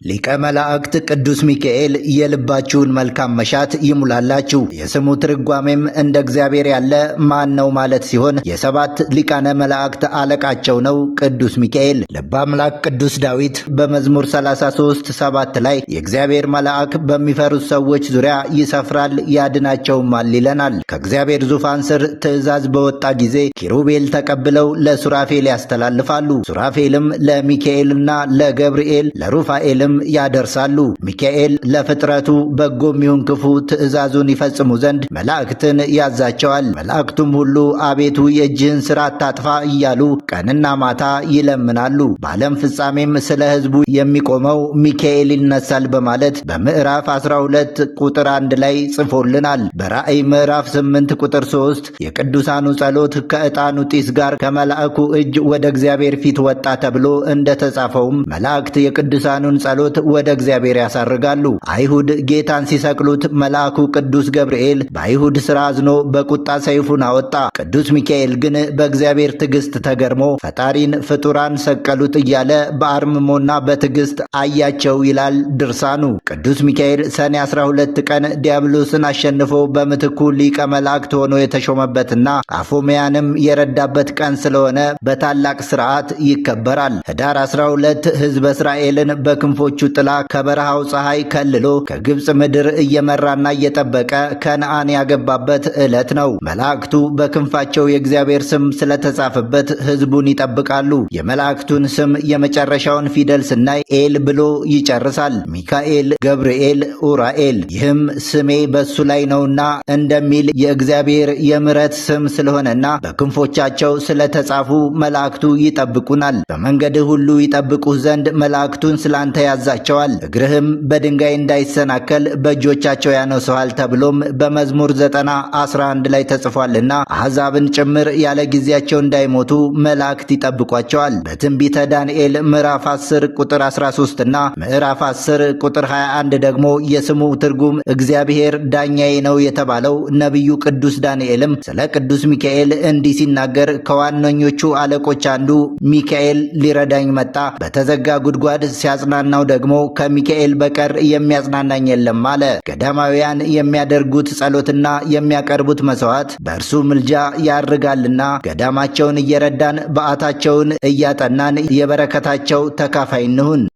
ሊቀ መላእክት ቅዱስ ሚካኤል የልባችሁን መልካም መሻት ይሙላላችሁ። የስሙ ትርጓሜም እንደ እግዚአብሔር ያለ ማን ነው ማለት ሲሆን የሰባት ሊቃነ መላእክት አለቃቸው ነው ቅዱስ ሚካኤል። ልበ አምላክ ቅዱስ ዳዊት በመዝሙር 33:7 ላይ የእግዚአብሔር መልአክ በሚፈሩት ሰዎች ዙሪያ ይሰፍራል ያድናቸውማል ይለናል። ከእግዚአብሔር ዙፋን ስር ትእዛዝ በወጣ ጊዜ ኪሩቤል ተቀብለው ለሱራፌል ያስተላልፋሉ። ሱራፌልም ለሚካኤልና ለገብርኤል ለሩፋኤልም ያደርሳሉ። ሚካኤል ለፍጥረቱ በጎም ይሁን ክፉ ትእዛዙን ይፈጽሙ ዘንድ መላእክትን ያዛቸዋል። መላእክቱም ሁሉ አቤቱ የእጅህን ሥራ አታጥፋ እያሉ ቀንና ማታ ይለምናሉ። በዓለም ፍጻሜም ስለ ሕዝቡ የሚቆመው ሚካኤል ይነሳል በማለት በምዕራፍ 12 ቁጥር 1 ላይ ጽፎልናል። በራእይ ምዕራፍ 8 ቁጥር 3 የቅዱሳኑ ጸሎት ከዕጣኑ ጢስ ጋር ከመልአኩ እጅ ወደ እግዚአብሔር ፊት ወጣ ተብሎ እንደተጻፈውም መላእክት የቅዱሳኑን ጸሎት ወደ እግዚአብሔር ያሳርጋሉ። አይሁድ ጌታን ሲሰቅሉት መልአኩ ቅዱስ ገብርኤል በአይሁድ ሥራ አዝኖ በቁጣ ሰይፉን አወጣ። ቅዱስ ሚካኤል ግን በእግዚአብሔር ትዕግስት ተገርሞ ፈጣሪን ፍጡራን ሰቀሉት እያለ በአርምሞና በትዕግስት አያቸው ይላል ድርሳኑ። ቅዱስ ሚካኤል ሰኔ 12 ቀን ዲያብሎስን አሸንፎ በምትኩ ሊቀ መላእክት ሆኖ የተሾመበትና አፎሚያንም የረዳበት ቀን ስለሆነ በታላቅ ስርዓት ይከበራል። ህዳር 12 ሕዝበ እስራኤልን በክንፎቹ ጥላ ከበረሃው ፀሐይ ከልሎ ከግብፅ ምድር እየመራና እየጠበቀ ከነአን ያገባበት ዕለት ነው። መላእክቱ በክንፋቸው የእግዚአብሔር ስም ስለተጻፈበት ሕዝቡን ይጠብቃሉ። የመላእክቱን ስም የመጨረሻውን ፊደል ስናይ ኤል ብሎ ይጨርሳል። ሚካኤል፣ ገብርኤል፣ ኡራኤል። ይህም ስሜ በሱ ላይ ነውና እንደሚል የእግዚአብሔር የምሕረት ስም ስለሆነና በክንፎቻቸው ስለተጻፉ መላእክቱ ይጠብቁናል። በመንገድህ ሁሉ ይጠብቁህ ዘንድ መላእክቱን ስላንተ ያዛቸዋል። እግርህም በድንጋይ እንዳይሰናከል በእጆቻቸው ያነሱሃል ተብሎም በመዝሙር 90:11 ላይ ተጽፏልና አሕዛብን ጭምር ያለ ጊዜያቸው እንዳይሞቱ መላእክት ይጠብቋቸዋል። በትንቢተ ዳንኤል ምዕራፍ 10 ቁጥር 13 እና ምዕራፍ 10 ቁጥር 21 ደግሞ የስሙ ትርጉም እግዚአብሔር ዳኛዬ ነው የተባለው ነቢዩ ቅዱስ ዳንኤልም ስለ ቅዱስ ሚካኤል እንዲህ ሲናገር ከዋነኞቹ አለቆች አንዱ ሚካኤል ሊረዳኝ መጣ፣ በተዘጋ ጉድጓድ ሲያጽናናው ደግሞ ከሚካኤል በቀር የሚያጽናናኝ የለም አለ። ገዳማውያን የሚያደርጉት ጸሎትና የሚያቀርቡት መስዋዕት በእርሱ ምልጃ ያርጋልና ገዳማቸውን እየረዳን በዓታቸውን እያጠናን የበረከታቸው ተካፋይ እንሁን።